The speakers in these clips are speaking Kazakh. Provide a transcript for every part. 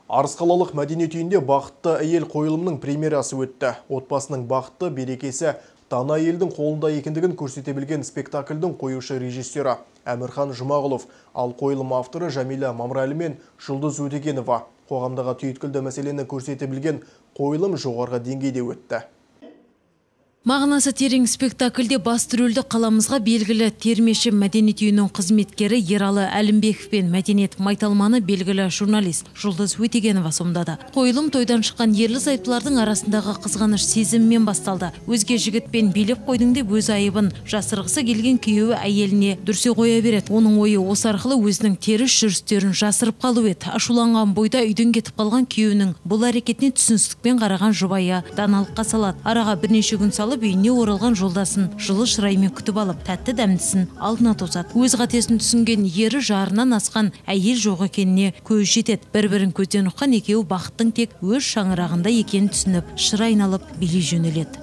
Арыс қалалық мәдениет үйінде «Бақытты әйел» қойылымының премьерасы өтті. Отбасының бақытты берекесі дана әйелдің қолында екендігін көрсете білген спектакльдің қоюшы режиссері Әмірхан Жұмағұлов, ал қойылым авторы Жәмила Мамырәлі мен Жұлдыз Өтегенова. Қоғамдағы түйткілді мәселені көрсете білген қойылым жоғарғы деңгейде өтті. Мағынасы терең спектакльде басты рөлді қаламызға белгілі термеші, мәдениет үйінің қызметкері Ералы Әлімбеков пен мәдениет майталманы, белгілі журналист Жұлдыз Өтегенова сомдады. Қойылым тойдан шыққан ерлі зайыптылардың арасындағы қызғаныш сезімімен басталды. Өзге жігітпен билеп қойдың деп өз айыбын жасырғысы келген күйеуі әйеліне дүрсе қоя береді. Оның ойы осы арқылы өзінің теріс жүрістерін жасырып қалу еді. Ашуланған бойда үйден кетіп қалған күйеуінің бұл әрекетіне түсіністікпен қараған жұбайы даналыққа салады. Араға бірнеше күн салып, үйіне оралған жолдасын жылы шыраймен күтіп алып, тәтті дәмдісін алдына тосады. Өз қатесін түсінген ері жарынан асқан әйел жоқ екеніне көз жетеді. Бір бірін көзден ұққан екеуі бақыттың тек өз шаңырағында екенін түсініп, шыр айналып билей жөнеледі.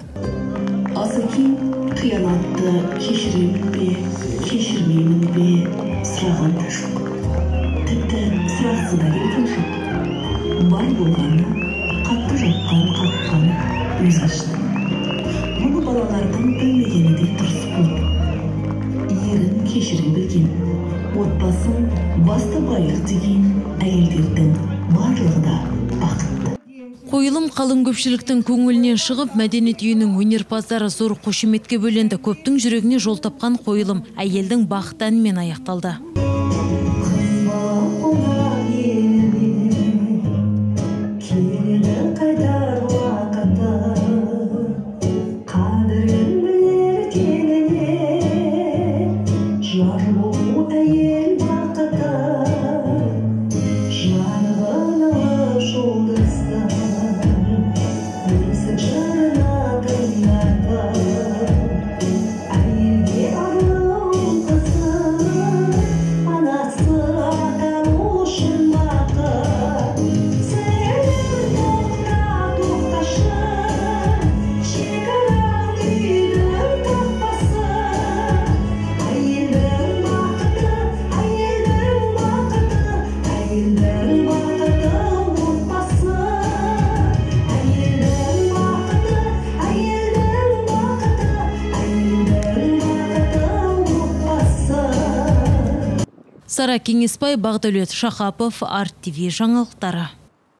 Асекең қиянатты кешіремін бе, кешірмеймін бе, сұраған да жоқ. Тіпті сұрағысы да келген жоқ. Бар болғаны қатты жатқан қаққан өзі ашты. Мұны балалардың білмегені де дұрыс болды. Ерін кешіре білген, отбасын басты байлық деген әйелдердің барлығы да бақытты. Қойылым қалың көпшіліктің көңілінен шығып, мәдениет үйінің өнерпаздары зор қошеметке бөленді. Көптің жүрегіне жол тапқан қойылым әйелдің бақыты әнімен аяқталды. Қыз бала қонақ еліне, келеді қайтар уақыты, қадірін білер теңіне, жар болу әйел бақыты, жарығын алып жұлдыздың, бесік жырына тыңдатып, әйелге арнау қызы, анасы атану үшін бақыт. Сен тоқта, тоқташы, шекараң үйдің қақпасы, әйелдің бақыты, әйелдің бақыты, әйелдің бақыты отбасы, әйелдің бақыты, әйелдің бақыты, әйелдің бақыты отбасы. Сара Кеңесбай, Бағдәулет Шахапов, Арт ТВ жаңалықтары.